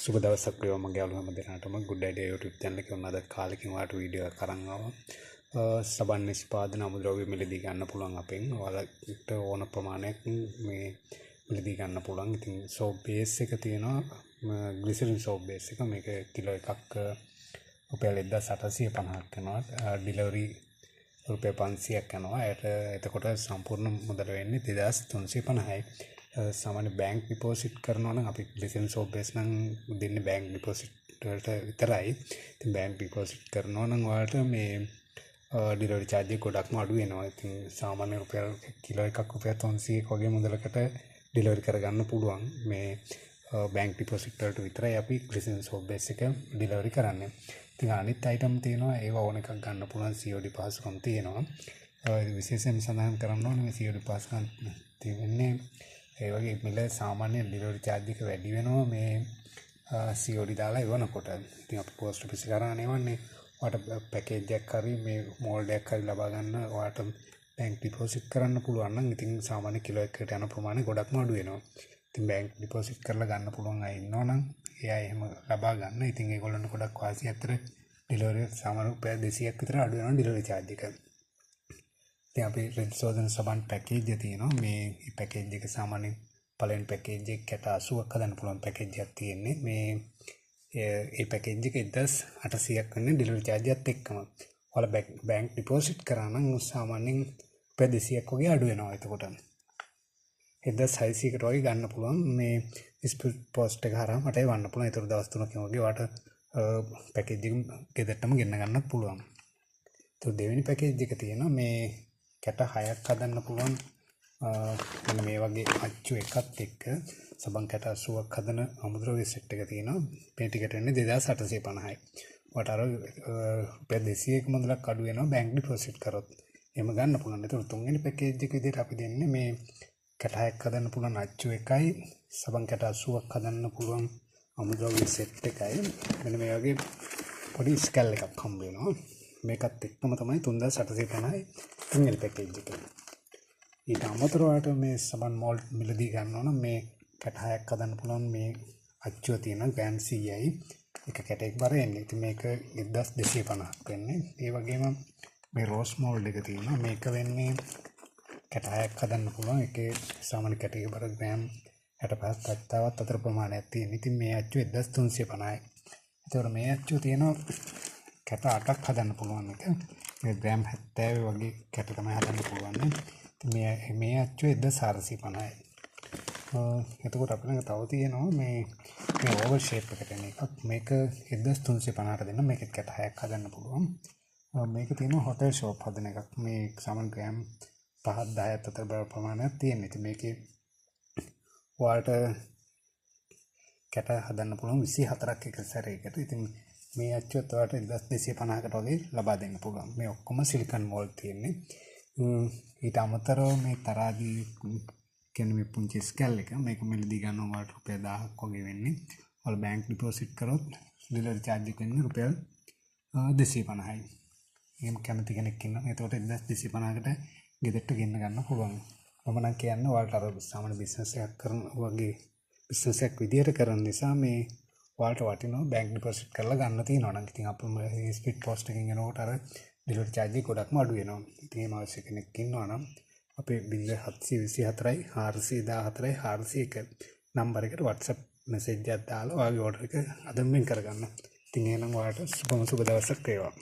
සුබ දවසක් වේවා මගේ යාළුවෝ හැම දෙනාටම. Good Idea YouTube channel එකේ ඔන්න අද කාලෙකින් ඔයාලට වීඩියෝ එකක් අරන් ආවා. සබන් නිෂ්පාදන අමුද්‍රව්‍ය මිලදී ගන්න පුළුවන් අපෙන්. ඔයාලට ඕන ප්‍රමාණයක් මේ මිලදී ගන්න පුළුවන්. ඉතින් සෝප් බේස් එක තියෙනවා, ග්ලිසරින් සෝප් බේස් එක. මේක කිලෝ එකක් රුපියල් 1850ක් වෙනවා. ඩිලිවරි රුපියල් 500ක් යනවා. ඒට එතකොට සම්පූර්ණ මුදල වෙන්නේ 2350යි. සාමාන්‍ය බැංක් ඩිපොසිට් කරනවා නම්, අපි ග්ලිසරින් සෝප් බේස් නම් දෙන්නේ බැංක් ඩිපොසිට් වලට විතරයි. ඉතින් බැංක් ඩිපොසිට් කරනවා නම් ඔයාලට මේ ඩිලිවරි චාර්ජ් එක ගොඩක්ම අඩු වෙනවා. ඉතින් සාමාන්‍ය රුපියල් කිලෝ එකක් රුපියල් 300ක් වගේ මුදලකට ඩිලිවරි කරගන්න පුළුවන්. මේ බැංක් ඩිපොසිට් වලට විතරයි අපි ග්ලිසරින් සෝප් බේස් එක ඩිලිවරි කරන්නේ. ඉතින් අනිත් අයිටම් තියෙනවා, ඒවා ඕන එකක් ගන්න පුළුවන්, COD පහසුකම් තියෙනවා. විශේෂයෙන්ම සඳහන් කරන්න ඕනේ මේ COD පහසුකම් තියෙන්නේ ඒ වගේ මිල සාමාන්‍ය ඩිලිවරි චාර්ජ් එක වැඩි වෙනවා මේ COD දාලා එවනකොට. ඉතින් අපි පෝස්ට් ඔෆිස් එක කරා එවන්නේ. ඔයාට පැකේජ් එකක් හරි මේ මෝල්ඩ් එකක් හරි ලබා ගන්න ඔයාට බැංක් ඩිපොසිට් කරන්න පුළුවන් නම් ඉතින් සාමාන්‍ය කිලෝ එකකට යන ප්‍රමාණය ගොඩක්ම අඩු වෙනවා. ඉතින් බැංක් ඩිපොසිට් කරලා ගන්න පුළුවන් අය ඉන්නවා නම් ඒ අය එහෙම ලබා ගන්න. ඉතින් ඒගොල්ලන්ට ගොඩක් වාසිය අතර ඩිලිවරි සාමාන්‍ය රුපියල් 200ක් විතර අඩු වෙනවා ඩිලිවරි චාර්ජ් එක. ඉතින් අපි රෙදි සෝදන සබන් පැකේජ් එක තියෙනවා. මේ පැකේජ් එක සාමාන්‍යයෙන් පළවෙනි පැකේජ් එක කැට 80ක් හදන්න පුළුවන් පැකේජ් එකක් තියෙන්නේ. මේ ඒ පැකේජ් එක 1800ක් වෙන්නේ ඩිලිවරි චාර්ජ් එකත් එක්කම. ඔයාලා බැංක් ඩිපොසිට් කරා නම් සාමාන්‍යයෙන් රුපියල් 200ක් වගේ අඩු වෙනවා. එතකොට 1600කට වගේ ගන්න පුළුවන්. මේ ස්පීඩ් පෝස්ට් එක හරහා මට එවන්න පුළුවන්. ඒතර දවස් 3කින් වගේ ඔයාලට පැකේජ් එක ගෙදරටම ගෙන්න ගන්නත් පුළුවන්. ඒතර දෙවෙනි පැකේජ් එක තියෙනවා මේ කැට 6ක් හදන්න පුළුවන්. මෙන්න මේ වගේ අච්චු එකත් එක්ක සබන් කැට 80ක් හදන අමුද්‍රව්‍ය සෙට් එක තියෙනවා. මේ ටිකට වෙන්නේ 2850යි. ඔයාට අර රුපියල් 200ක මුදලක් අඩු වෙනවා බැංක් ඩිපොසිට් කරොත්. එහෙම ගන්න පුළුවන්. ඒතර තුන්වෙනි පැකේජ් එක විදිහට අපි දෙන්නේ මේ කැට 6ක් හදන්න පුළුවන් අච්චු එකයි, සබන් කැට 80ක් හදන්න පුළුවන් අමුද්‍රව්‍ය සෙට් එකයි, මෙන්න මේ වගේ පොඩි ස්කැල් එකක් හම්බ වෙනවා. මේකත් එක්කම තමයි 3850යි තුන්වෙනි පැකේජ් එක. ඊට අමතරව ඔයාලට මේ සබන් මෝල්ඩ් මිලදී ගන්න ඕන මේ කැට 6ක් හදන්න පුළුවන් මේ අච්චුව තියෙන ග්‍රෑම් 100යි එක කැටයක් බර එන්නේ. ඉතින් මේක 1250ක් වෙන්නේ. ඒ වගේම මේ රෝස් මෝල්ඩ් එක තියෙනවා. මේක වෙන්නේ කැට 6ක් හදන්න පුළුවන්. ඒකේ සාමාන්‍ය කැටයක බර ග්‍රෑම් 65ත් 70ත් අතර ප්‍රමාණයක් තියෙන. ඉතින් මේ අච්චුව 1350යි. ඒතකොට මේ අච්චුව තියෙනවා කැට 8ක් හදන්න පුළුවන් එක. මේ ග්‍රෑම් 70 වගේ කැට තමයි හදන්න පුළුවන්. ඉතින් මේ මේ අච්චුව 1450යි. එතකොට අපි ළඟ තව තියෙනවා මේ මේ ඕවල් ෂේප් එකට එන එකක්. මේක 1350ට දෙන්න. මේකෙත් කැට 6ක් හදන්න පුළුවන්. මේක තියෙනවා හොටෙල් ෂොප් හදන එකක්. මේ සාමාන්‍ය ග්‍රෑම් 5ක් 10ක් අතර බර ප්‍රමාණයක් තියෙන. ඉතින් මේකේ ඔයාලට කැට හදන්න පුළුවන් 24ක් එක සැරයකට. ඉතින් මේ අච්චුවත් ඔයාලට 1250කට වගේ ලබා දෙන්න පුළුවන්. මේ ඔක්කොම සිලිකන් මෝල්ඩ් තියෙන්නේ. ඊට අමතරව මේ තරාදි කියන්නේ මේ පුංචි ස්කැල් එක, මේක මිලදී ගන්න ඔයාලට රුපියල් 1000ක් වගේ වෙන්නේ. ඔයාලා බැංක් ඩිපොසිට් කරොත් ඩිලිවරි චාර්ජ් එක වෙන්නේ රුපියල් 250යි. එහෙම කැමති කෙනෙක් ඉන්නවා. එතකොට 1250කට ගෙදරට ගෙන්න ගන්න පුළුවන්. මම නම් කියන්නේ ඔයාලට අර සාමාන්‍ය බිස්නස් එකක් කරන වගේ බිස්නස් එකක් විදියට කරන නිසා මේ ඔයාලට වටිනවා බැංක් ඩිපොසිට් කරලා ගන්න තියෙනවා නම්. ඉතින් අපේ මේ ස්පීඩ් පෝස්ට් එකකින් එනකොට අර ඩිලිවරි චාර්ජ් එක ගොඩක්ම අඩු වෙනවා. ඉතින් එහෙම අවශ්‍ය කෙනෙක් ඉන්නවා නම් අපේ 0724යි 414යි 401 නම්බර් එකට WhatsApp message එකක් දාලා ඔයාගේ ඕඩර් එක අදම වෙන් කරගන්න. ඉතින් එහෙනම් ඔයාලට සුබම සුබ දවසක් වේවා.